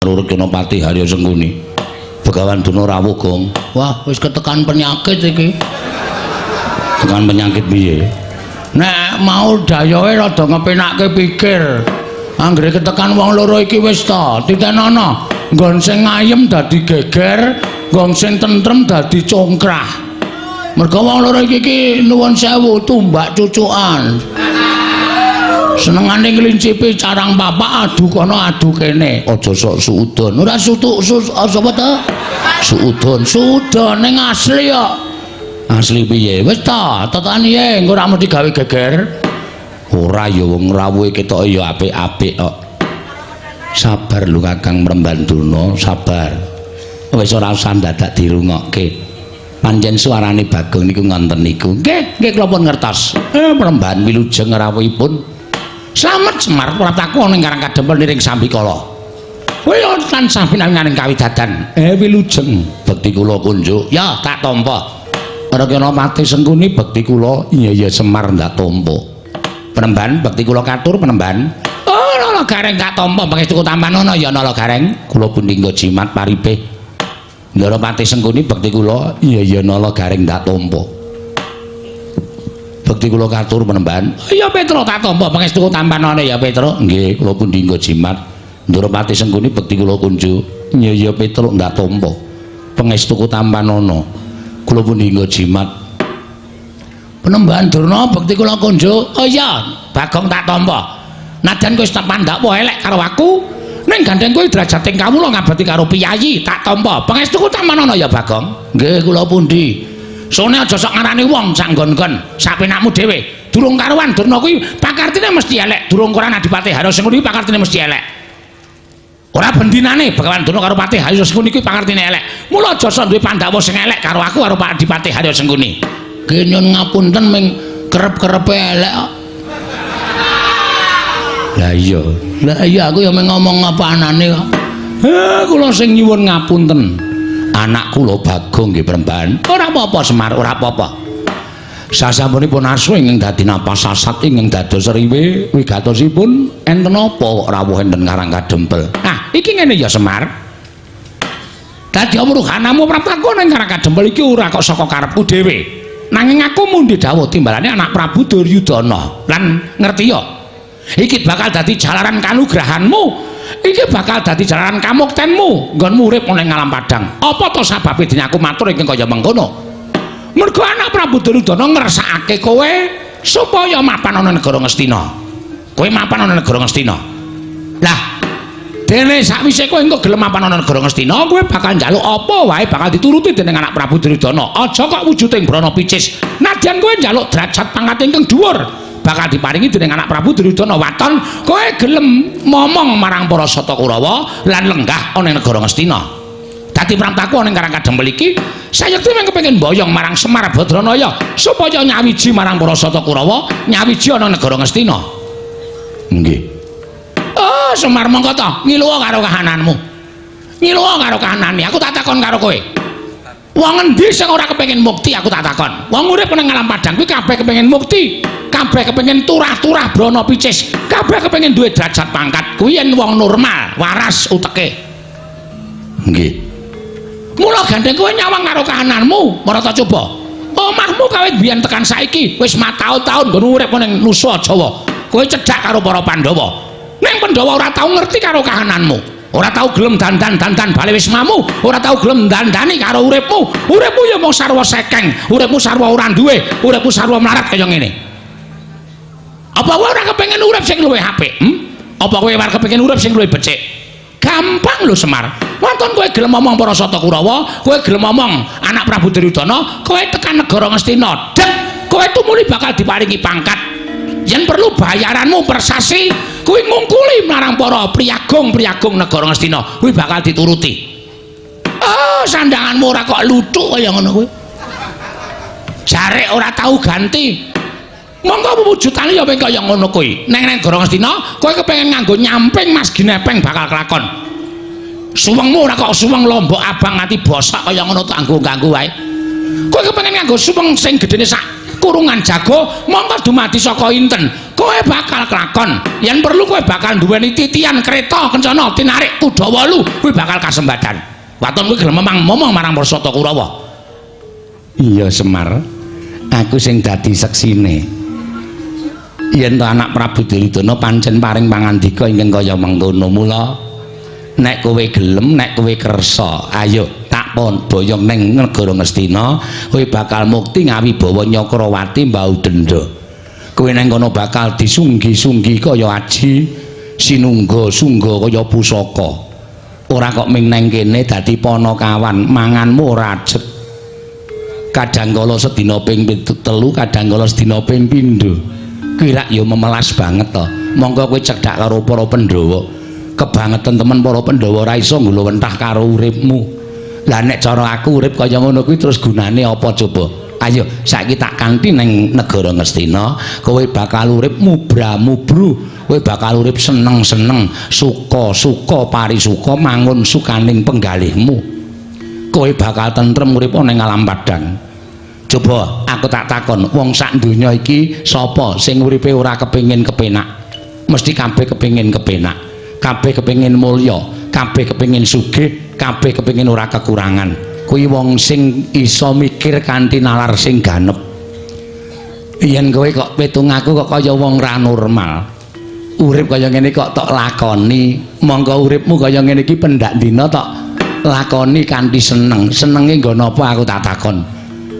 Karo Reganapati Harya Sengkuni. Begawan Durna rawuh, Gong. Wah, wis ketekan penyakit iki. Tekan penyakit piye? Nek mau dayohe rada ngepenakke pikir. Anggere ketekan wong loro iki wis ta, titenono. Nggon sing ngayem dadi geger, nggon sing tentrem dadi congkrah. Mergo wong loro iki iki nuwun sewu tumbak cucukan. Senengane nglincipi carang papak adu kono adu kene. Aja sok suudon. Ora sutuk sus sapa ta? Suudon. Suudon ning asli kok. Asli piye? Wis ta, tetane ye engko ora mesti gawe geger. Ora ya wong rawuhe ketoke ya apik-apik kok. Sabar lho Kakang Mremban Durna, sabar. Wis ora usah dadak dirungokke. Pancen suarane Bagong niku ngonten niku. Nggih, nggih kula pun ngertos. Mremban wilujeng rawuhipun. Slamet Semar praptaku ana ing Karang Kadempel niring sambikala. Kowe tansah pinanganing kawidadan. Wilujeng bekti kula kunjuk. Ya, tak tampa. Reganapati Sengkuni bekti kula. Iya iya Semar ndak tampa. Penemban bekti kula katur penemban. Oh, Nala Gareng tak tampa pangestuku tampanana ya Nala Gareng. Kula pundi nggo jimat paripe. Ndorapati Sengkuni bekti kula. Iya iya Nala Gareng ndak tampa. Bekti kula katur penemban. Iya Petro tak tampa pangestuku tampanane ya Petro. Nggih, kula pundi nggo jimat. Ndorapati Sengkuni bekti kula kunjuk. Iya iya Petro ndak tampa. Pangestuku tampanana. Kula pundi nggo jimat. Penemban Durna bekti kula kunjuk. Oh iya, Bagong tak tampa. Nadyan kowe wis pandakwa elek karo aku, ning gandeng kowe drajating kawula ngabekti karo piyayi tak tampa. Pangestuku tampanana ya Bagong. Nggih, kula pundi. Sone aja sok ngarani wong sak nggon-nggon, sak penakmu dhewe. Durung karuan Durna kuwi pakartine mesti elek. Durung karuan Adipati Harya Sengkuni pakartine mesti elek. Ora bendinane Begawan Durna karo Patih Harya Sengkuni kuwi pakartine elek. Mula aja sok duwe pandhawa sing elek karo aku karo Pak Adipati Harya Sengkuni. Nggih nyun ngapunten ming kerep-kerepe elek kok. Lah iya. Lah iya aku ya mung ngomong apa anane kok. Kula sing nyuwun ngapunten. Anak kula Bagong nggih Premban. Ora apa-apa Semar, ora apa-apa. Sasampunipun asu ingkang dadi napas sasat ingkang dados riwe wigatosipun enten apa kok rawuh enten Karang Kadempel. Ah, iki ngene ya Semar. Dadi amruhanamu praptaku ning Karang Kadempel iki ora kok saka karepku dhewe. Nanging aku mundi dawuh timbalane anak Prabu Duryudana. Lan ngerti ya? Iki bakal dadi jalaran kanugrahanmu. Iki bakal dadi jalaran kamuktenmu nggonmu urip ana ing alam padang. Apa to sababe dene aku matur ingkang kaya mengkono? Mergo anak Prabu Duryudana ngersakake kowe supaya mapan ana negara Ngastina. Kowe mapan ana negara Ngastina. Lah, dene sakwise kowe engko gelem mapan ana negara Ngastina, kowe bakal njaluk apa wae bakal dituruti dening anak Prabu Duryudana. Aja kok wujuding brana picis. Nadyan kowe njaluk derajat pangkat ingkang dhuwur, bakal diparingi dening anak Prabu Duryudana. Waton kowe gelem momong marang para Sata Kurawa lan lenggah ana ing negara Ngastina. Dadi praptaku ana ing Karang Kadempel iki sayekti mung kepengin boyong marang Semar Badranaya supaya nyawiji marang para Sata Kurawa, nyawiji ana negara Ngastina. Nggih. Oh, Semar mongko ta ngiluwa karo kahananmu. Ngiluwa karo kahanane, aku tak takon karo kowe. Wong endi sing ora kepengin mukti aku tak takon. Wong urip nang alam padang kuwi kabeh kepengin mukti, kabeh kepengin turah-turah brana picis, kabeh kepengin duwe derajat pangkat. Kuwi yen wong normal, waras uteke. Nggih. Mula gandeng kowe nyawang karo kahananmu, marata coba. Omahmu kawit biyen tekan saiki wis mataun-taun nggon urip ning Nusa Jawa. Kowe cedhak karo para Pandhawa. Ning Pandhawa ora tau ngerti karo kahananmu. Ora tau gelem dandan-dandan bale wismamu, ora tau gelem dandani karo uripmu. Uripmu ya mung sarwa sekeng, uripmu sarwa ora duwe, uripmu sarwa mlarat kaya ngene. Apa kowe ora kepengin urip sing luwih apik? Hmm? Apa kowe ora kepengin urip sing luwih becik? Gampang lho Semar. Wonten kowe gelem ngomong para Sata Kurawa, kowe gelem ngomong anak Prabu Duryudana, kowe tekan negara Ngastina, dek, kowe tumuli bakal diparingi pangkat. Yen perlu bayaranmu persasi kuwi ngungkuli marang para priyagung-priyagung negara Ngastina, kuwi bakal dituruti. Oh, sandanganmu ora kok luthuk kaya ngono kuwi. Jarek ora tau ganti. Monggo wujudane ya kaya ngono kuwi. Neng negara Ngastina, kowe kepengin nganggo nyamping Mas Ginepeng bakal kelakon. Suwengmu ora kok suweng lombok abang nganti bosok kaya ngono tak nganggo wae. Kowe kepengin nganggo suweng sing gedene sak kurungan jago, monggo dumadi saka inten. Kowe bakal kelakon. Yen perlu kowe bakal duweni titian kereta kencana tinarik kuda wolu, kuwi bakal kasembadan. Waton kuwi gelem memang momong marang Parsata Kurawa. Iya Semar, aku sing dadi seksine. Yen to anak Prabu Duryudana pancen paring pangandika ingkang kaya mengkono, mula nek kowe gelem, nek kowe kersa, ayo tak pon boyong ning negara Ngastina, kowe bakal mukti ngawibawa Nyakrawati mbau denda. Kowe nang kono bakal disunggi-sunggi kaya aji, sinungga-sungga kaya pusaka. Ora kok ming nang kene dadi panakawan, manganmu ora ajeg. Kadang kala sedina ping 3, kadang kala sedina ping pindho. Kuwi rak ya memelas banget to. Monggo kowe cedhak karo para Pandhawa. Kebangetan temen para Pandhawa ora iso nggulawentah karo uripmu. Lah nek cara aku urip kaya ngono kuwi terus gunane apa coba? Ayo saiki tak kanthi ning negara Ngastina, kowe bakal urip mubra-mubru, kowe bakal urip seneng-seneng, suka-suka parisuka mangun sukaning penggalihmu. Kowe bakal tentrem urip ning alam padang. Coba aku tak takon, wong sak donya iki sapa sing uripe ora kepengin kepenak? Mesti kabeh kepengin kepenak, kabeh kepengin mulya, kabeh kepengin sugih, kabeh kepengin ora kekurangan. Kuwi wong sing iso mikir kanthi nalar sing ganep. Yen kowe kok pitung aku kok kaya wong ra normal. Urip kaya ngene kok tok lakoni, mongko uripmu kaya ngene iki pendak dina tok lakoni kanthi seneng. Senenge nggo napa aku tak takon?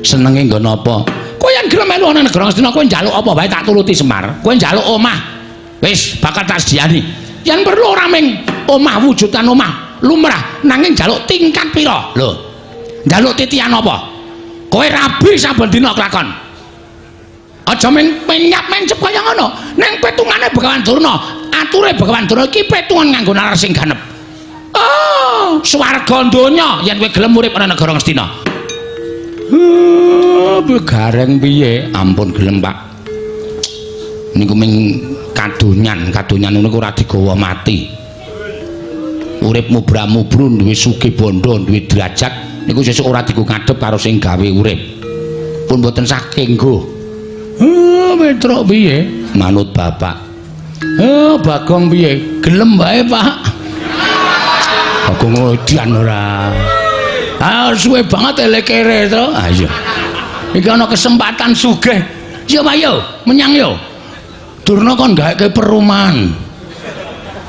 Senenge nggo napa? Kowe yen gelem melu ana negara Ngastina, kowe njaluk apa wae tak turuti Semar. Kowe njaluk omah, wis bakal tak sediani. Yen perlu ora ming omah wujudan omah lumrah, nanging njaluk tingkat pira? Lho. Njaluk titian apa? Kowe rabi saben dina kelakon. Aja ming menyap mencep kaya ngono. Ning petungane Begawan Durna, ature Begawan Durna iki petungan nganggo nalar sing ganep. Oh, swarga donya yen kowe gelem urip ana negara Ngastina. Gareng piye? Ampun gelem, Pak. Niku ming kadonyan, kadonyan niku ora digawa mati. Urip mubra-mubru duwe sugih bondo, duwe derajat niku sesuk ora digo ngadhep karo sing gawe urip. Pun mboten saking nggo. Petruk piye? Manut bapak. Bagong piye? Gelem wae, Pak. Bagong edian ora. Ah, suwe banget elekere to. Ah iya. Iki ana kesempatan sugih. Yo, Pak yo, menyang yo. Durna kon gawekke perumahan.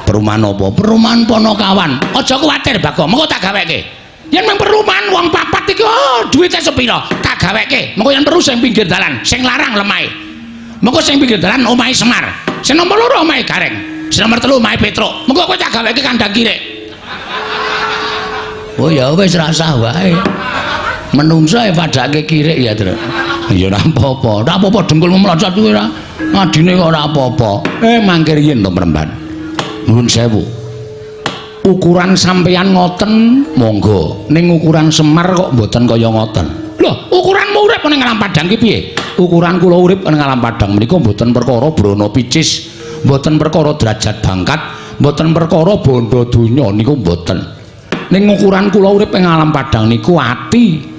Perumahan apa? Perumahan Panakawan. Aja kuwatir, Bagong, mengko tak gaweke. Yen mung perumahan wong papat iki, oh, duwite sepira? Tak gaweke. Mengko yen perlu sing pinggir dalan, sing larang lemahe. Mengko sing pinggir dalan omahe Semar. Sing nomor 2 omahe Gareng. Sing nomor 3 omahe Petruk. Mengko kowe tak gaweke kandang kirik. Oh ya wis rasah wae. Menungso e padake kirik ya, Tru. Ya ora apa-apa. Ora apa-apa dengkul mlocot kuwi ora. Ngadine kok ora apa-apa. Mangke riyin to Mremban. Nuwun sewu. Ukuran sampeyan ngoten monggo. Ning ukuran Semar kok mboten kaya ngoten. Lho, ukuranmu urip ning alam padang ki piye? Ukuran kula urip ning alam padang menika mboten perkara brana picis, mboten perkara derajat bangkat, mboten perkara bondo donya niku mboten. Ning ukuran kula urip ing alam padang niku ati.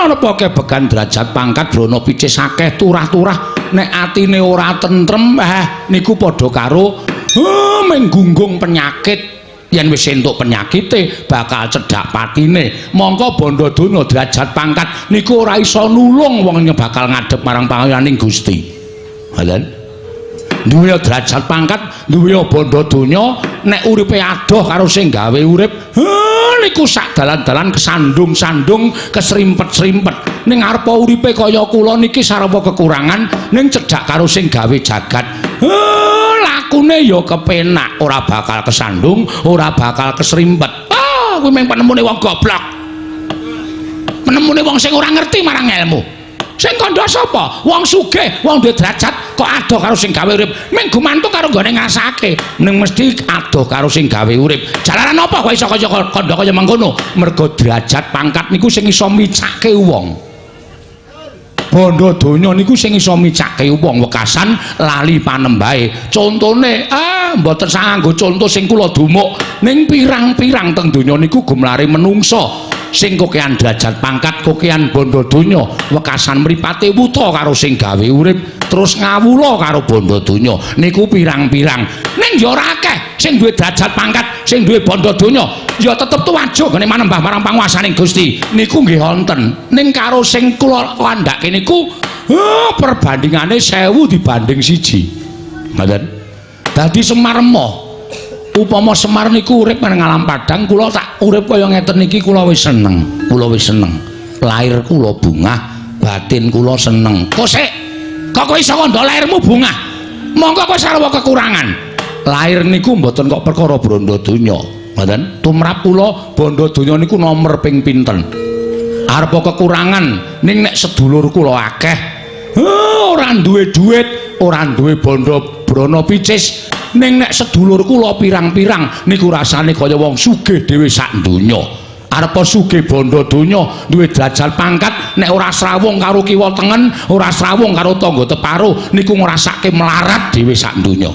Arep kebegan derajat pangkat brana picis akeh turah-turah nek atine ora tentrem, niku padha karo mengunggung penyakit. Yen wis entuk penyakite bakal cedhak patine. Mongko bondo donya derajat pangkat niku ora iso nulung wong bakal ngadhep marang pangayaning Gusti. Ngoten. Duwe derajat pangkat, duwe bondo donya, nek uripe adoh karo sing gawe urip, niku sak dalan-dalan kesandung-sandung, kesrimpet-srimpet. Ning arepa uripe kaya kula niki sarwa kekurangan, ning cedhak karo sing gawe jagat. Lakune ya kepenak, ora bakal kesandung, ora bakal kesrimpet. Ah, kuwi mung penemune wong goblok. Penemune wong sing ora ngerti marang ilmu. Sing kandha sapa? Wong sugih, wong duwe derajat kok adoh karo sing gawe urip. Ming gumantung karo nggone ngrasake. Ning mesti adoh karo sing gawe urip. Jalaran apa kok iso kaya kandha kaya mengkono? Mergo derajat pangkat niku sing iso micake wong. Bondo donya niku sing iso micake wong wekasan lali panembahe. Contone, mboten sanggo conto sing kula dumuk ning pirang-pirang teng donya niku gumlare menungsa sing kokean derajat pangkat, kokean bondo donya, wekasan mripate wuta karo sing gawe urip. terus ngawula karo bondo donya niku pirang-pirang. Ning ya ora akeh sing duwe derajat pangkat, sing duwe bondo donya ya tetep tuwajuk ngene manembah marang panguwasaning Gusti. Niku nggih wonten. Ning karo sing kula kandhake niku perbandingane 1000 dibanding 1. Ngoten. Dadi Semar emoh. Upama Semar niku urip nang alam padang, kula tak urip kaya ngeten iki kula wis seneng. Kula wis seneng. Lahir kula bungah, batin kula seneng. Kosek, kok kowe iso kandha lahirmu bungah? Monggo kowe sarwa kekurangan. Lahir niku mboten kok perkara bondo donya. Ngoten. Tumrap kula bondo donya niku nomer ping pinten. Arepa kekurangan ning nek sedulur kula akeh, ora duwe duit, ora duwe bondo brana picis, ning nek sedulur kula pirang-pirang niku rasane kaya wong sugih dhewe sak donya. Arepa sugih bondo donya, duwe derajat pangkat, nek ora srawung karo kiwa tengen, ora srawung karo tangga teparo, niku ngrasake melarat dhewe sak donya.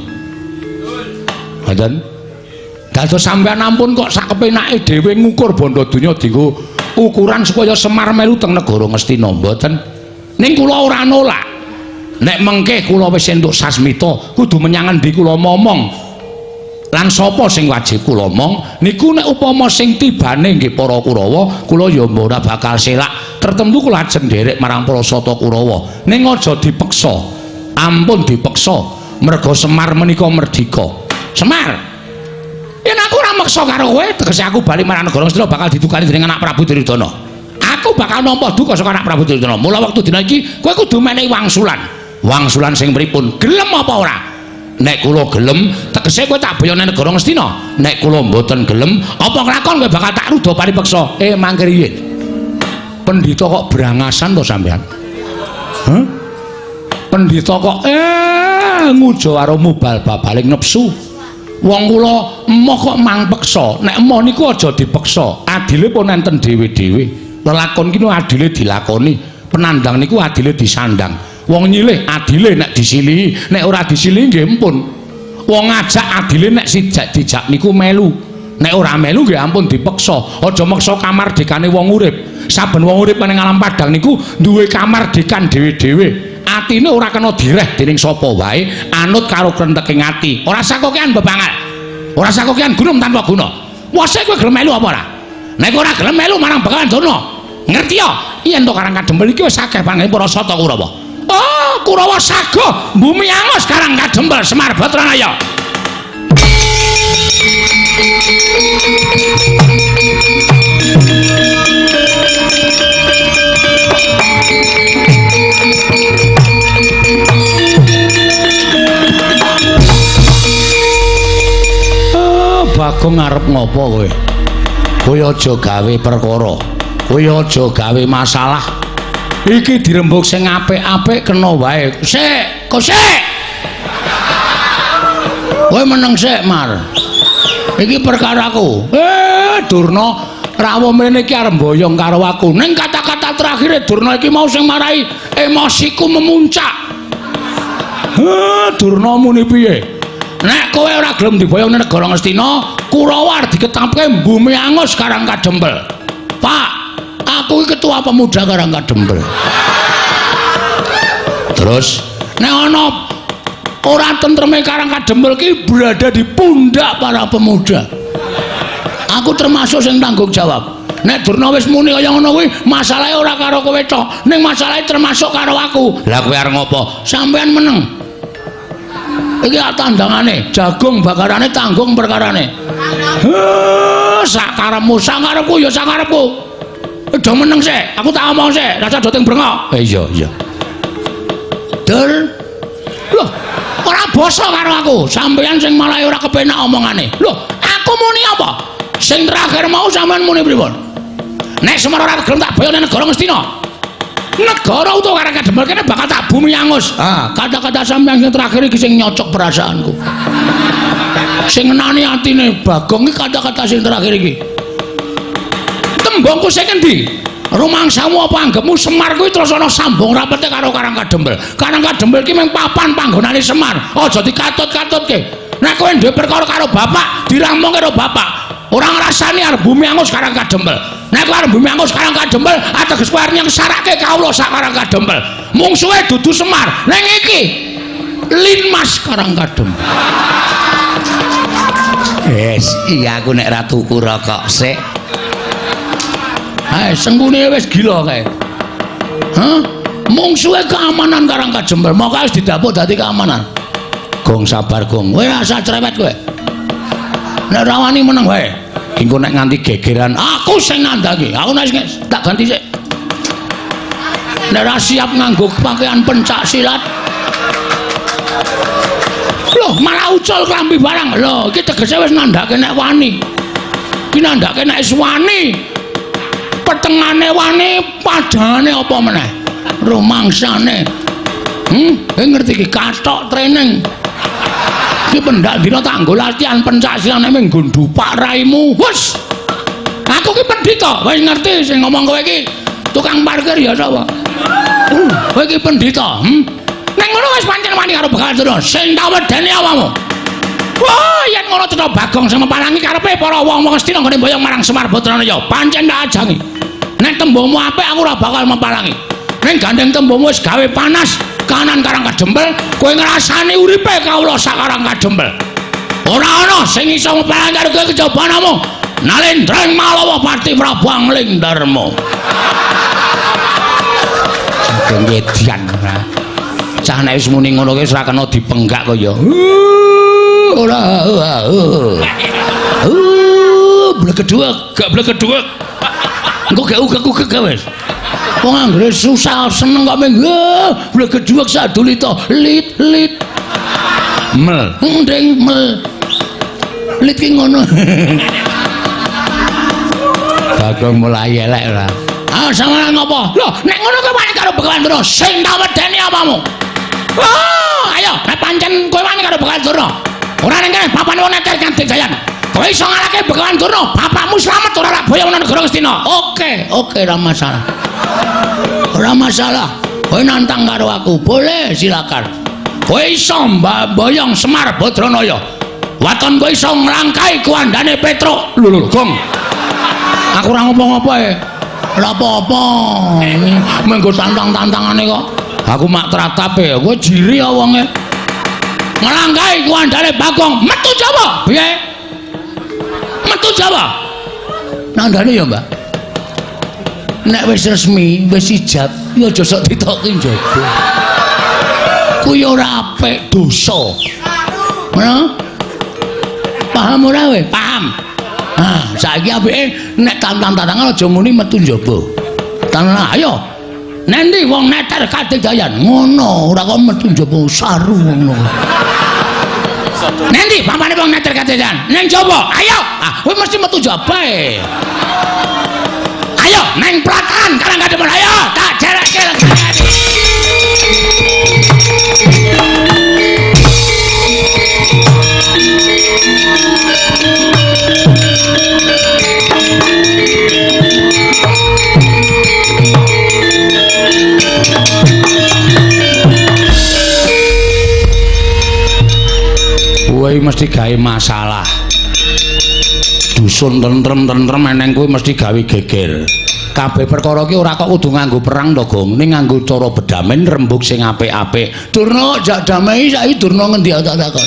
Ngoten. Dados sampeyan ampun kok sak kepenake dhewe ngukur bondo donya dienggo ukuran supaya Semar melu teng negara Ngastina, mboten. Ning kula ora nolak. Nek mengke kula wis entuk sasmita, kudu menyang endi kula momong. Lan sapa sing wajib kula omong niku nek upama sing tibane nggih para Kurawa, kula ya ora bakal selak. Tertentu kula ajeng nderek marang para Sata Kurawa. Ning aja dipeksa. Ampun dipeksa. Merga Semar menika merdika. Semar, yen aku ora meksa karo kowe, tegese aku bali marang negara Ngastina bakal didukani dening anak Prabu Duryudana. Aku bakal nampa duka saka anak Prabu Duryudana. Mula wektu dina iki kowe kudu menehi wangsulan. Wangsulan sing pripun? Gelem apa ora? Nek kula gelem, tegese kowe tak boyone negara Ngastina. Nek kula mboten gelem, apa nglakon kowe bakal tak ruda paripeksa. Mangke riyin. Pendhita kok brangasan to sampean? Hah? Pendhita kok ngujo karo mubal babaling nepsu. Wong kula emoh kok mang peksa. Nek emoh niku aja dipeksa. Adile pun enten dhewe-dhewe. Lelakon ki adile dilakoni, penandang niku adile disandang. Wong nyilih adile nek disilihi, nek ora disilihi nggih empun. Wong ngajak adile nek sijak dijak niku melu. Nek ora melu nggih ampun dipeksa. Aja meksa kamardikane wong urip. Saben wong urip ning alam padang niku duwe kamardikan dhewe-dhewe. Atine ora kena direh dening sapa wae, anut karo krenteking ati. Ora sakokean bebangal. Ora sakokean gunung tanpa guna. Wase kowe gelem melu apa ora? Nek ora gelem melu marang Begawan Durna. Ngerti ya? Yen to Karang Kadempel iki wis akeh panggene para Sata Kurawa. Oh, Kurawa sago bumi angus Karang Kadempel Semar Batranaya. Bagong arep ngopo kowe? Kowe aja gawe perkara. Kowe aja gawe masalah. Iki dirembug sing apik-apik kena wae. Sik, kok sik. Kowe meneng sik, Mar. Iki perkaraku. Durna rawuh mrene iki arep mboyong karo aku. Ning kata-kata terakhir Durna iki mau sing marai emosiku memuncak. Durna muni piye? Nek kowe ora gelem diboyong ning negara Ngastina, Kurawa arep diketapke bumi angus Karang Kadempel. Pak, aku iki ketua pemuda Karang Kadempel. Terus nek ana ora tentreme Karang Kadempel ki berada di pundak para pemuda. Aku termasuk sing tanggung jawab. Nek Durna wis muni kaya ngono kuwi, masalahe ora karo kowe tok, ning masalahe termasuk karo aku. Lah kowe arep ngopo? Sampeyan meneng. Iki tandangane, jagung bakarane tanggung perkarane. Sakarepmu, sakarepku ya sakarepku. Do meneng sik, aku tak omong sik, rasa do teng brengok. Iya, iya. Dur. Loh, ora basa karo aku. Sampeyan sing malah ora kepenak omongane. Loh, aku muni apa? Sing terakhir mau sampeyan muni pripun? Nek Semar ora gelem tak boyone negara Ngastina. Negara utawa Karang Kadempel kene bakal tak bumi angus. Ah, kata-kata sampeyan sing terakhir iki sing nyocok perasaanku. Sing ngenani atine Bagong iki kata-kata sing terakhir iki. Tembungku sing endi? Rumangsamu apa anggepmu Semar kuwi terus ana sambung rapete karo Karang Kadempel. Karang Kadempel iki mung papan panggonane Semar. Aja dikatut-katutke. Nek kowe duwe perkara karo bapak, diramung karo bapak. Ora ngrasani arep bumi angus Karang Kadempel. Nek kowe arep bumi angus Karang Kadempel, ateges kowe arep nyengsarake kawula sak Karang Kadempel. Mungsuhe dudu Semar. Ning iki Linmas Karangkadem. Wes, iya aku nek ra tuku rokok sik. Ae sengkune wis gila kae. Hah? Mungsuhe keamanan Karangkajempel, moko wis didapuk dadi keamanan. Gong sabar, Gong. Kowe rasa cerewet kowe. Nek ora wani meneng wae. Engko nek nganti gegeran, aku sing nandhangi. Aku nek tak ganti sik. Nek ora siap nganggo pakaian pencak silat. Loh, malah ucul klambi barang. Loh, iki tegese wis nandhake nek wani. Iki nandhake nek wis wani. Petengane wani, padane apa meneh? Rumangsane. Kowe ngerti iki kathok training. Iki pendak dina tak nggo latihan pencak silat nek nggo ndupak raimu. Wes. Aku ki pendhita, wis ngerti sing ngomong kowe iki tukang parkir ya sapa? Kowe iki pendhita, Ning ngono wis pancen wani karo Begawan Durna. Sing tak wedeni awakmu. Wah, yen ngono cetha Bagong sing meparangi karepe para wong-wong Astina nggone mboyong marang Semar Badranaya. Pancen tak ajangi. Nek tembungmu apik aku ora bakal meparangi. Ning gandeng tembungmu wis gawe panas kanan Karangkajempel, kowe ngrasani uripe kawula sak Karangkajempel. Ora ana sing iso meparangi karo kowe kejaba namung Nalendra Malawa Pati Prabu Angling Darma. Saking edian ora. Cah nek wis muni ngono kuwi wis ora kena dipenggak kaya. Ora. Blegeduwek, gak blegeduwek. Engko gak ugek-ugek wis. Wong anggere susah seneng kok mung blegeduwek sadulita lit lit. Mel, nding mel. Lit ki ngono. Bagong mulai elek ora. Ah, sampeyan ngopo? Lho, nek ngono kowe wani karo Begawan Durna, sing tak wedeni apamu? Oh, ayo, nek pancen kowe wani karo Begawan Durna. Ora ning kene papan wong neter Kadingjayan. Kowe iso ngalahke Begawan Durna, bapakmu slamet ora lak boyong nang negara Ngastina. Oke, oke, ora masalah. Ora masalah. Kowe nantang karo aku, boleh silakan. Kowe iso mboyong Semar Badranaya. Waton kowe iso nglangkai kuandane Petruk. Lho lho, Gong. Aku ora ngopo-ngopo e. Ora apa-apa. Menggo tantang-tantangane kok. Aku mak tratap e. Kowe jiri ya wonge. Nglangkai kuandane Bagong, metu Jawa. Piye? Metu Jawa. Nandane ya, Mbak. Nek wis resmi, wis ijab, ya aja sok ditoki njaba. Kuwi ora apik, dosa. Ngono? Paham ora kowe? Paham. Ah, saiki apike nek tantang-tantangan aja muni metu njaba. Tantang ayo. Nendi wong neter Kadingjayan? Ngono, ora kok metu njaba saru ngono. Nendi pampane wong neter Kadingjayan? Neng njaba. Ayo. Ah, kowe mesti metu njaba e. Ayo neng pelataran Karangkadempel ayo tak jerekke legane. Kowe mesti gawe masalah. Dusun tentrem-tentrem eneng kowe mesti gawe geger. Kabeh perkara ki ora kok kudu nganggo perang to, Gong. Ning nganggo cara bedamen rembug sing apik-apik. Durna jak damai saiki Durna ngendi tak takon.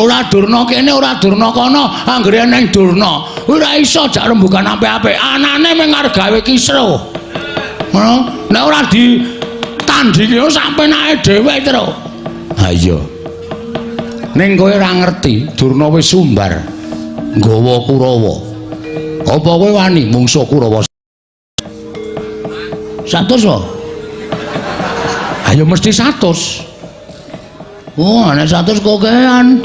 Ora Durna kene, ora Durna kono, anggere eneng Durna. Ora iso jak rembugan apik-apik. Anane mung arep gawe kisruh. Ngono? Nek ora ditandingi sak penake dhewe, Tru. Ha iya. Ning kowe ora ngerti, Durna wis sumbar nggawa Kurawa. Apa kowe wani mungsuh Kurawa? 100 kok. Ayo mesti 100. Oh, nek 100 kokean.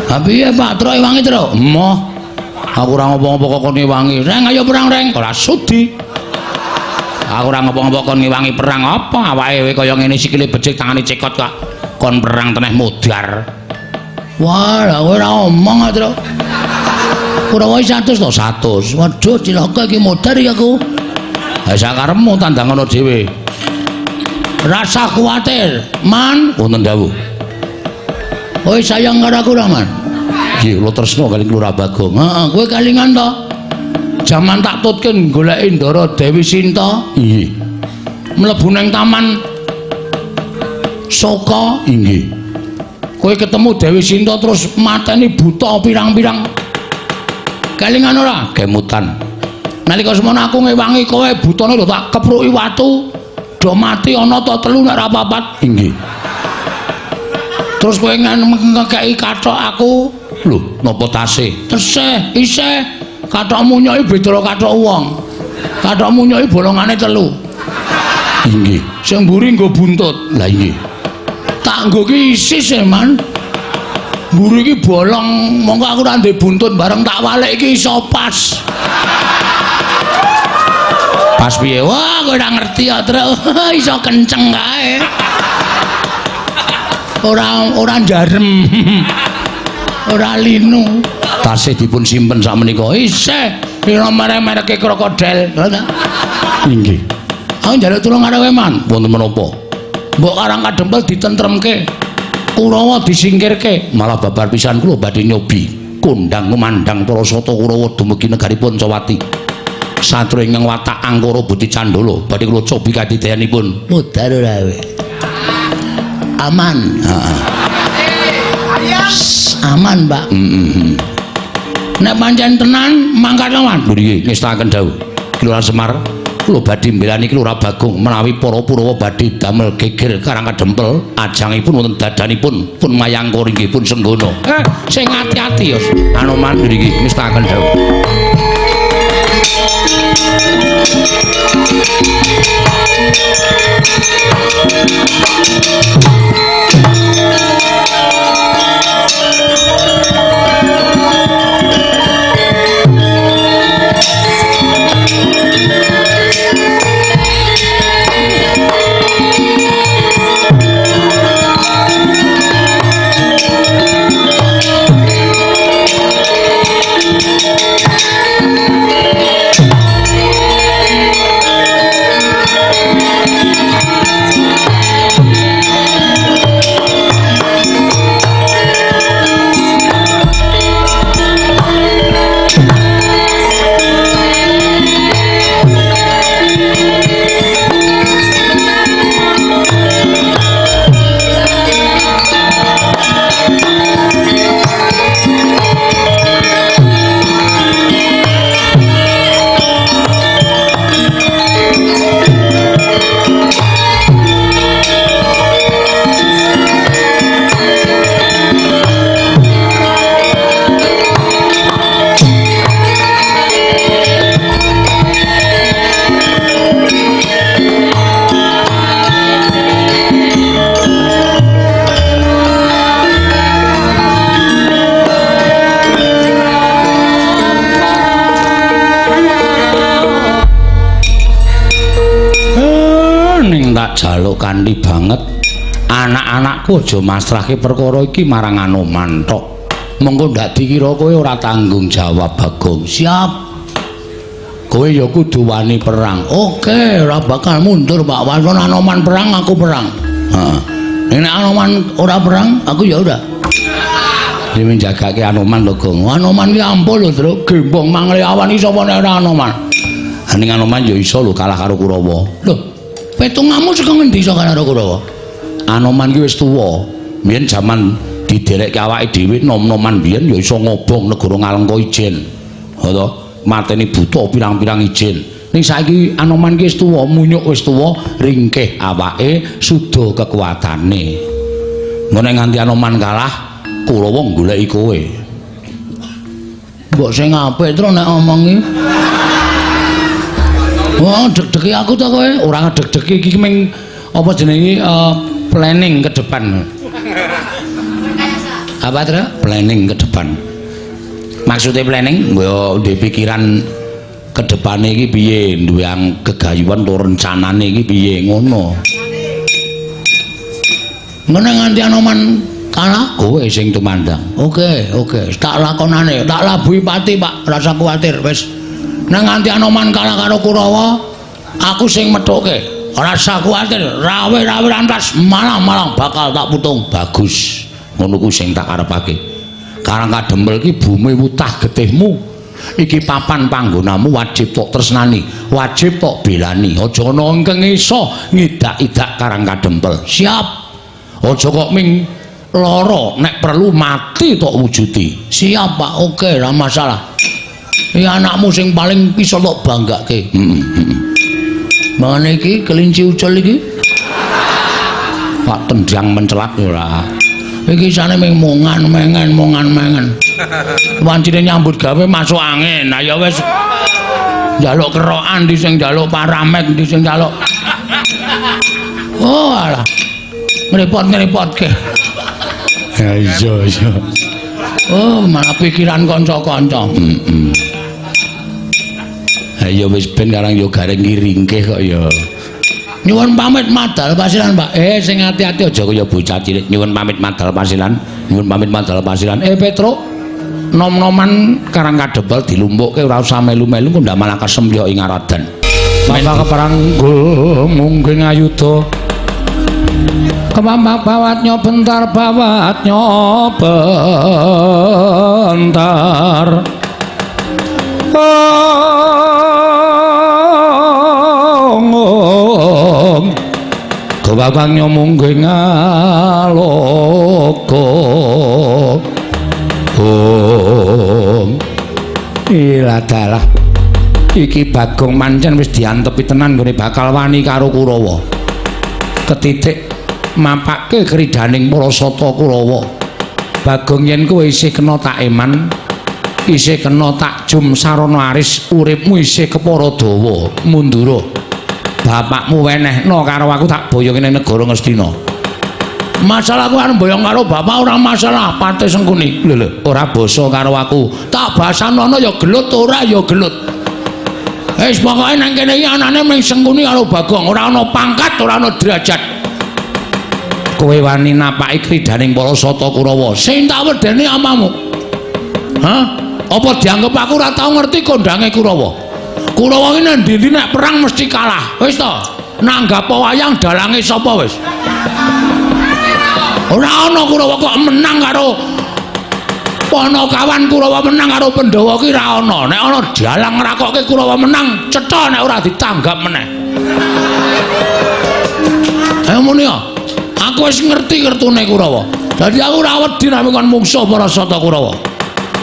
Ha piye Pak Tru ewangi, Tru? Emoh. Aku ora ngopo-ngopo kok kon ngewangi. Reng ayo perang, Reng. Ora sudi. Aku ora ngopo-ngopo kon ngewangi perang apa? Awake kaya ngene sikile becik tangane cekot kok. Kon perang teneh modar. Wah, lah kowe ora omong, Tru. Kurawa 100 to 100. Waduh, cilaka iki modar iki aku. Ha sakarepmu tandang ngono dhewe. Rasa kuwatir, Man. Wonten dawuh. Kowe sayang karo aku ora, Man? Nggih, kula tresna kali Lurah Bagong. Heeh, kowe kalingan to? Jaman tak tutke goleki Ndara Dewi Sinta. Nggih. Mlebu nang taman Soka inggih. Kowe ketemu Dewi Sinta terus mateni buta pirang-pirang. Kelingan ora? Kemutan. Nalika semono aku ngewangi kowe butane lho tak kepruki watu. Do mati ana ta telu nek ora papat. Inggih. Terus kowe ngekeki kathok aku. Lho, napa tasih? Tesih, isih. Kathok munyoki beda kathok wong. Kathok munyoki bolongane telu. Inggih. Sing mburi nggo buntut. Lah inggih. Tak nggo ki isis e, Man. Mburi iki bolong, mongko aku ora ndek buntut bareng tak walik iki iso pas. Pas piye? Wah, kowe ora ngerti ya, Truk. Iso kenceng kae. Ora njarem. Ora linu. Tasih dipun simpen sakmenika. Isih pira merek-mereke krokodil. Inggih. Aku njaluk tulung karo kowe, Man. Wonten menapa? Mbok Karang Kadempel ditentremke. Kurawa disingkirke. Malah babar pisan kula badhe nyobi kondang kumandhang para sata Kurawa dumugi negari Pancawati. Satru ingkang watak angkara budi candala badhe kula cobi kadidayanipun. Mudhar ora kowe. Aman. Heeh. Aman, Pak. Heeh. Nek pancen tenan mangkat lawan. Lho nggih, ngestakaken dawuh. Kelurahan Semar, kula badhe mbelani Kelurahan Bagong menawi para Purawa badhe damel geger Karang Kadempel, ajangipun wonten dadanipun pun mayangkara inggih pun senggana. Sing ati-ati ya. Anoman nggih ngestakaken dawuh. Jaluk kanthi banget anak-anakku aja masrahke perkara iki marang Anoman tok. Mengko ndak dikira kowe ora tanggung jawab Bagong. Siap. Kowe ya kudu wani perang. Oke, ora bakal mundur Pak. Walaupun Anoman perang, aku perang. Heeh. Nek Anoman ora perang, aku ya ora. Dhewe njagake Anoman lho, Gong. Anoman ki ampuh lho, Truk. Gembong mangle awan iki sapa nek ora Anoman. Ning Anoman ya iso lho kalah karo Kurawa. Lho, petungamu saka ngendi iso kalah karo Kurawa? Anoman ki wis tuwa. Biyen jaman diderekke awake dhewe nom-noman biyen ya iso ngobong negara Ngalengka ijen. Ha to, mateni buta pirang-pirang ijen. Ning saiki Anoman ki wis tuwa, munyuk wis tuwa, ringkih awake, suda kekuatane. Engko nek nganti Anoman kalah, Kurawa goleki kowe. Mbok sing apik tru nek omongi. Wah, deg-degi aku to kowe. Ora ngedeg-degi iki ming apa jenenge planning ke depan. Apa Tru? Planning ke depan. Maksudnya planning yo ndek pikiran ke depane iki piye, duwe gegayuhan utawa rencanane iki piye ngono. Ngono nganti Anoman kalah kowe sing tumandang. Oke, oke, tak lakonane, tak labuhi pati, Pak, rasa kuwatir wis. Nek nganti Anoman kalah karo Kurawa, aku sing methuke. Rasa kuwatir, rawe-rawe rantas malang-malang bakal tak putung. Bagus. Ngono ku sing tak karepake. Karang Kadempel iki bumi wutah getihmu. Iki papan panggonamu wajib tok tresnani, wajib tok belani. Aja ana ingkang iso ngidak-idak Karang Kadempel. Siap. Aja kok ming lara, nek perlu mati tok wujudi. Siap, Pak. Oke, ora masalah. Iki anakmu sing paling iso tok banggake. Heeh, heeh. Mangane iki kelinci ucul iki. Pak tendang mencelat ora. Iki isane ming mongan mengen mongan mengen. Wancine nyambut gawe masuk angin. Nah ya wis njaluk kerokan ndi sing njaluk paramek ndi sing njaluk. Oh alah. Ngrepot-ngrepotke. Ya iya iya. Oh malah pikiran kanca-kanca. Heeh. Ha ya wis ben karang ya gareng ngiringke kok ya. Nyuwun pamit madal pasilan, Pak. Sing ati-ati aja kaya bocah cilik. Nyuwun pamit madal pasilan. Nyuwun pamit madal pasilan. Petruk, nom-noman Karang Kadempel dilumpukke ora usah melu-melu kok ndak malah kesembyok ing aradan. Bapak keparanggul mungging ayuda. Kemambang bawatnya bentar bawatnya bentar. Ong kebabangnya mungging aloka. Ong iladalah iki Bagong mancen wis diantepi tenan nggone bakal wani karo Kurawa. Ketitik mapake kridaning para sata Kurawa. Bagong yen kowe isih kena tak eman, isih kena tak jum sarana aris, uripmu isih kepara dawa mundura. Bapakmu wenehno karo aku tak boyong ning negara Ngastina. Masalah aku arep boyong karo bapak ora masalah, Patih Sengkuni. Lho lho, ora basa karo aku. Tak basanono ya gelut ora ya gelut. Wis pokoke nang kene iki anane mung Sengkuni karo Bagong, ora ana pangkat, ora ana derajat. Kowe wani napaki kridaning para sata Kurawa. Sing tak wedeni amamu. Hah? Apa dianggep aku ora tau ngerti kondange Kurawa? Kurawa iki nang ndi-ndi nek perang mesti kalah. Wis to, nanggap wayang dalange sapa wis? Ora ana Kurawa kok menang karo Panakawan, Kurawa menang karo Pandhawa ki ora ana. Nek ana dalang ngrakokke Kurawa menang, cetha nek ora ditanggap meneh. Ayo muni ya. Aku wis ngerti kertune Kurawa. Dadi aku ora wedi nek kon mungsuh para sata Kurawa.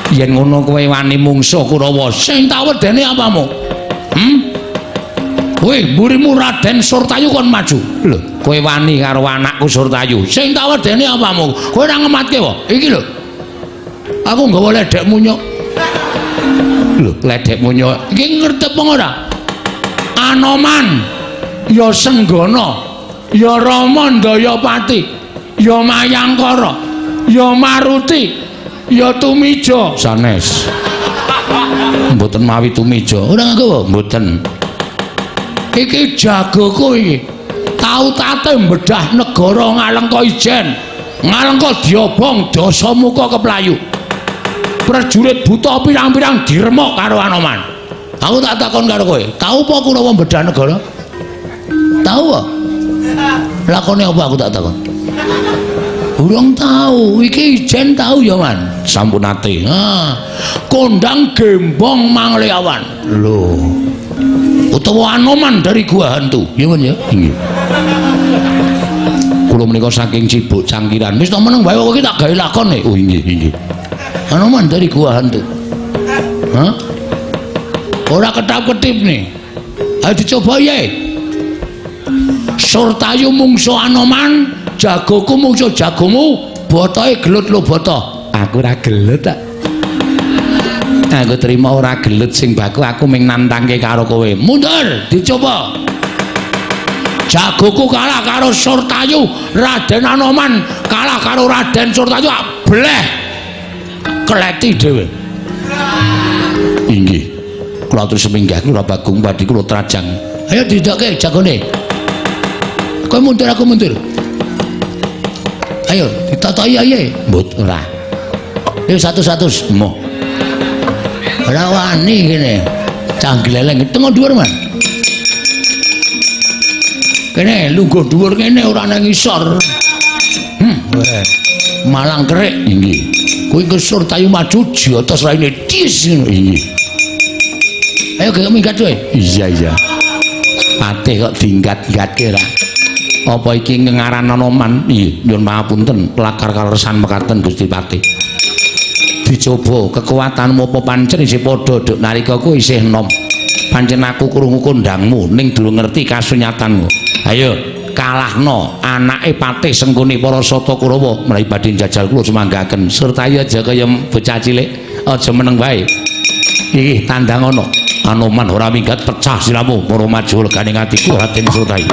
Yen ngono kowe wani mungsuh Kurawa, sing tak wedeni apamu? Weh, mburimu Raden Surtayu kon maju. Lho, kowe wani karo anakku Surtayu. Sing tak wedeni apamu? Kowe ora ngematke wae. Iki lho. Aku nggawa ledek munyuk. Lho, ledek munyuk. Iki ngerti apa ora? Anoman, ya Senggana, ya Rama Ndayapati, ya Mayangkara, ya Maruti, ya Tumija. Sanes. Mboten mawi Tumija. Ora nganggo mboten. Iki jagoku iki. Tau tate mbedah negara Ngalengka Ijen. Ngalengka diobong Dasamuka keplayu. Prajurit buta pirang-pirang diremuk karo Anoman. Aku tak takon karo kowe, tau apa Kurawa mbedah negara? Tau apa? Lakone apa aku tak takon? Urung tau. Iki Ijen tau ya, Man? Sampun nate. Ha. Kondang gembong Mangleawan. Lho. Utawa Anoman dari Gua Hantu. Ya, Man ya? Nggih. Kula menika saking Cibuk Cangkiran. Wis to meneng wae kok iki tak gawe lakon e. Oh inggih, inggih. Anoman dari Gua Hantu. Hah? Ora ketap-ketip nih. Ayo dicoba ya. Surtayu mungsuh Anoman, jagoku mungsuh jagomu, botohe gelut lho boto. Aku ora gelut tak. Aku terima ora gelut sing baku aku ming nantangke karo kowe. Mundur, dicoba. Jagoku kalah karo Surtayu, Raden Anoman kalah karo Raden Surtayu, bleh. Kleti dhewe. Inggih. Kula atur seminggah kula Bagong badhe kula trajang. Ayo didokke jagone. Kowe mundur aku mundur. Ayo ditatoki ayo. Mbut ora. Ayo 100. Moh. Ora wani kene. Cah gleleng tengah dhuwur, Man. Kene lungguh dhuwur kene ora nang ngisor. Malang kerik inggih. Kuwi ke Surtayu maju jotos raine dis ngono inggih. Ayo gek minggat kowe. Iya iya. Patih kok dinggat-gatke ra. Apa iki ngaran Anoman? Iya, nyuwun pangapunten, lakar kaleresan mekaten Gusti Patih. Dicoba kekuatanmu apa pancen isih padha duk nalika kowe isih enom. Pancen aku krungu kondangmu ning durung ngerti kasunyatanmu. Ayo kalahno anake Patih Sengkuni para Sata Kurawa menawi badhe njajal kula sumanggaken. Surtayi aja kaya bocah cilik, aja meneng wae. Iki tandang ana. Anoman ora minggat pecah siramu para maju legane atiku Raden Surtayi.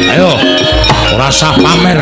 Ayo, ora usah pamer.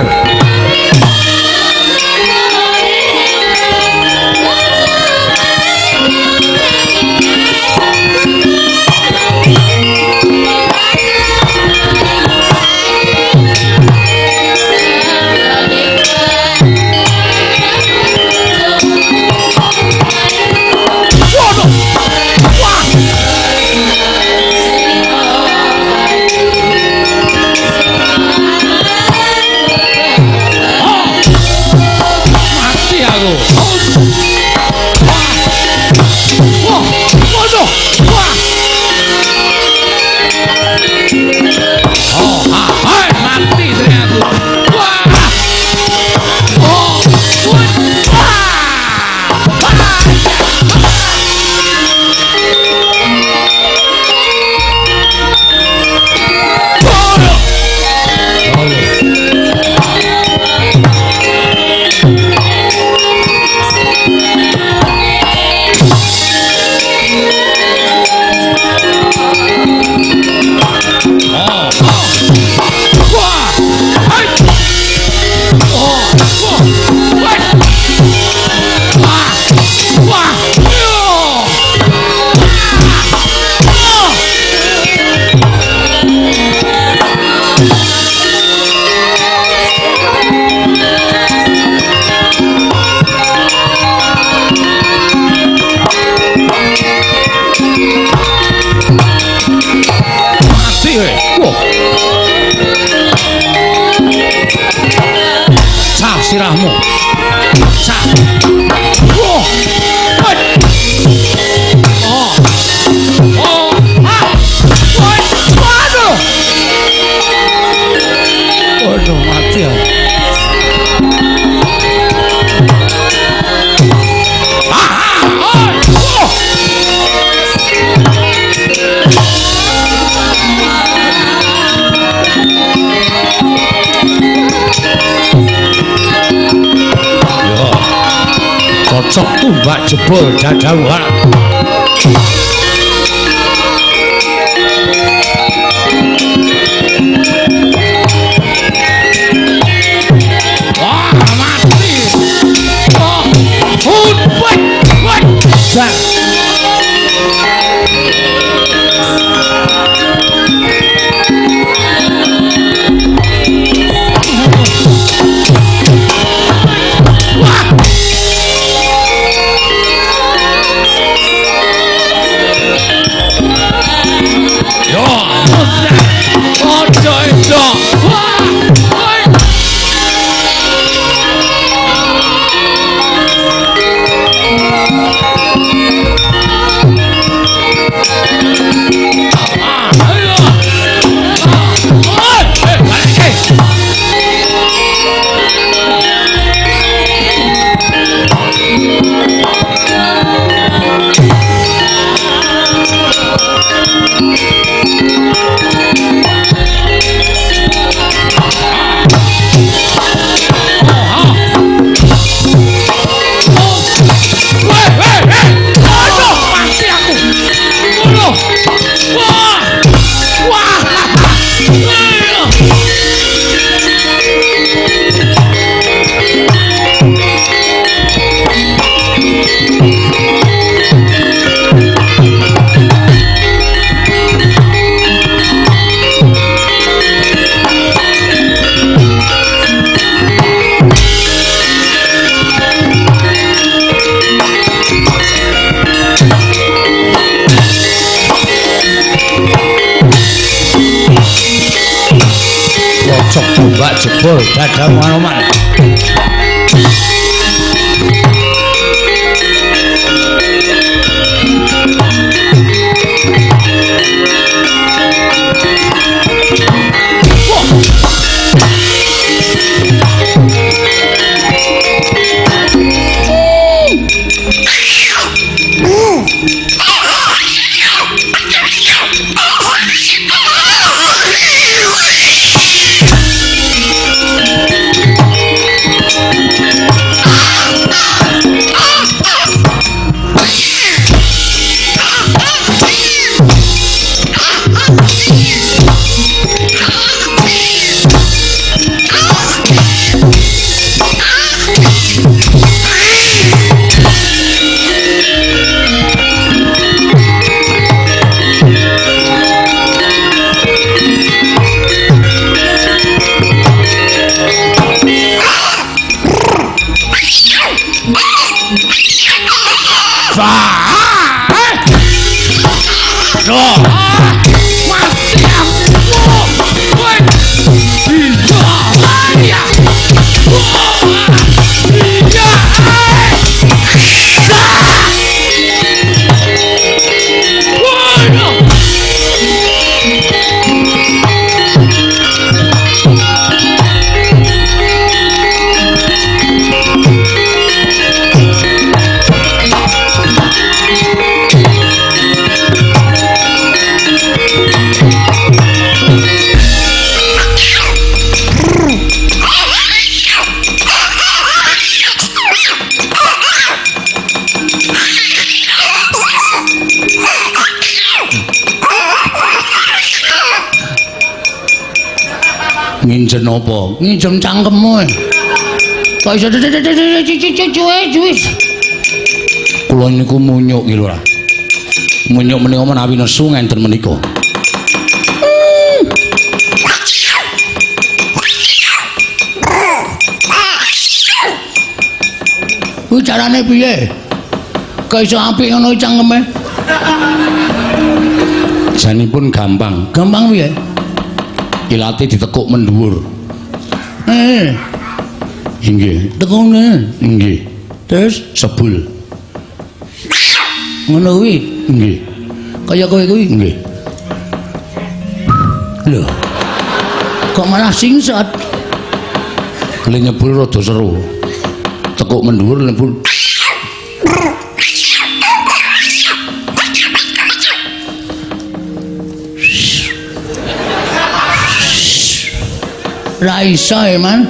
Sirahmu. Sah. Wah. Oh. Oh. Ah. Waduh. Waduh mati ya. Ah. Oh. Cocok tumbak jebol dadauhan. Wah, mati. Oh, hut, wet, wet. Wah. Dadamu Anoman. Nginjen apa? Nginjen cangkemmu. Kok iso cuwe. Kula niku munyuk iki lho. Munyuk menika menawi nesu ngenten menika. Kuwi carane piye? Kok iso apik ngono cangkeme? Janipun gampang. Gampang piye? Ilate ditekuk mendhuwur. Inggih, tekune. Inggih. Terus sebul. Ngono kuwi. Nggih. Kaya kowe kuwi. Nggih. Lho. Kok malah singset? Le nyebul rada seru. Tekuk mendhuwur nyebul. Ra iso, Man.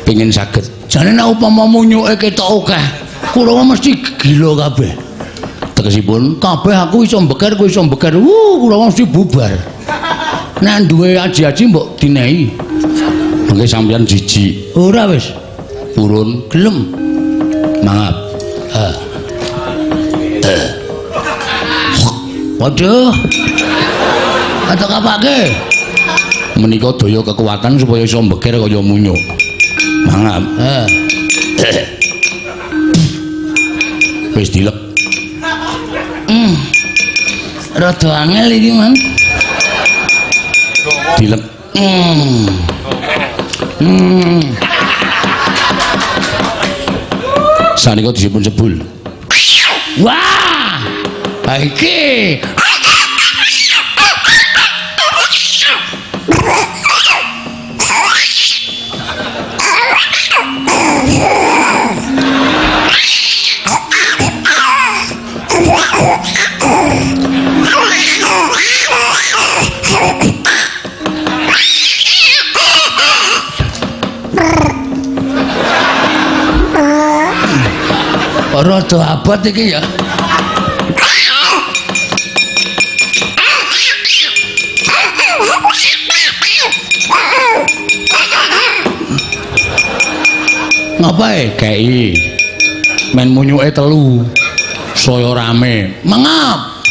Pengin saged. Jane nek upama munyuke ketok akeh, Kurawa mesti gila kabeh. Tegesipun kabeh aku iso mbeker, kowe iso mbeker. Kurawa mesti bubar. Nek duwe aji-aji mbok dinehi. Mengke sampeyan jijik. Ora wis. Purun gelem. Mangap. Waduh. Katok apake? Menika daya kekuatan supaya iso mbeker kaya munyuk. Mangap. Wis dilek. Rada angel iki, Man. Dilek. Sanika disipun sebul. Wah! Iki. Rada abot iki ya. Ngapae? Kei. Men munyuke telu. Saya rame. Mengap.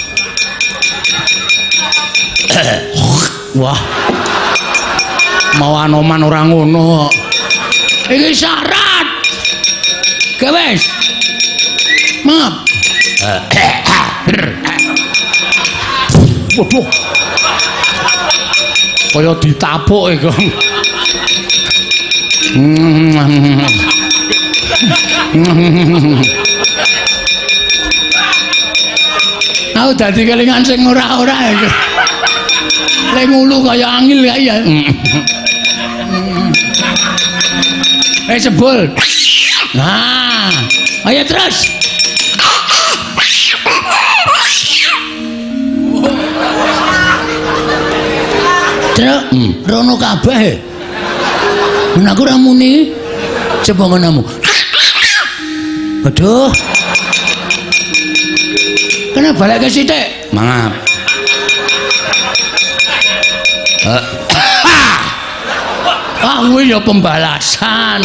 Wah. Mau Anoman ora ngono kok. Iki syarat. Gewes. Mengap. Waduh. Kaya ditapuk iku. Aku dadi kelingan sing ora-ora. Lek ngulu kaya angil kae ya. Sebul. Nah, ayo terus. Truk, rono kabeh. Men aku ora muni. Coba ngonomu. Aduh. Kena balik ke sithik. Mangap. Ah, kuwi ya pembalasan.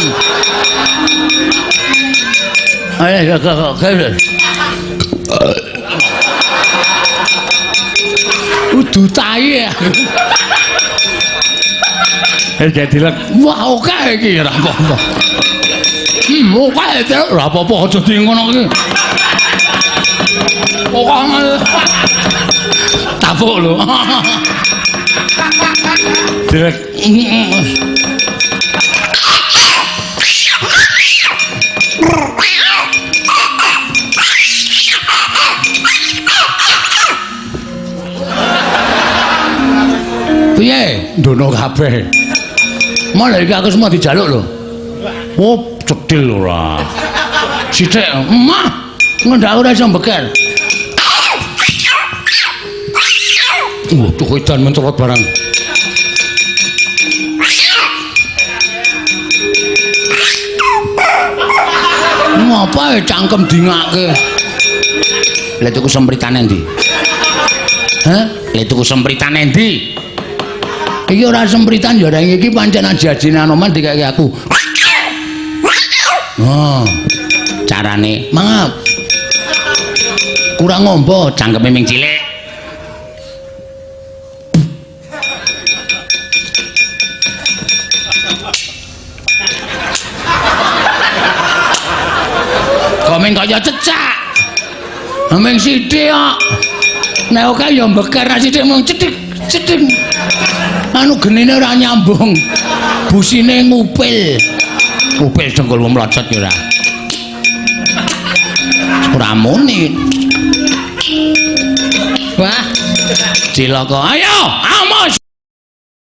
Ayo, ayo. Udu tai ya. Jadi lek. Wah, oke iki ora apa-apa. Oke, ora apa-apa aja di ngono iki. Oke. Tapuk lho. Dilek. Piye? Ndono kabeh. Malah iki aku semua dijaluk lho. Oh, cedhil ora. Sithik, emah. Ngendak ora iso mbeker. Waduh, edan mencolot barang. Ngapa cangkem dingake? Lha tuku sempritane endi? Hah? Lha tuku sempritane endi? Iki ora sempritan ya ora iki pancen aji-ajine Anoman dikeki aku. Oh. Carane, mangap. Kurang ngombo, cangkeme ming cilik. Komeng kaya cecak. Ming sithik kok. Nek oke ya mbeker sithik mung cethik cethik. Anu genine ora nyambung. Busine ngupil. Ngupil dengkulmu mlocot ya ora. Ora muni. Wah. Cilaka. Ayo, amos.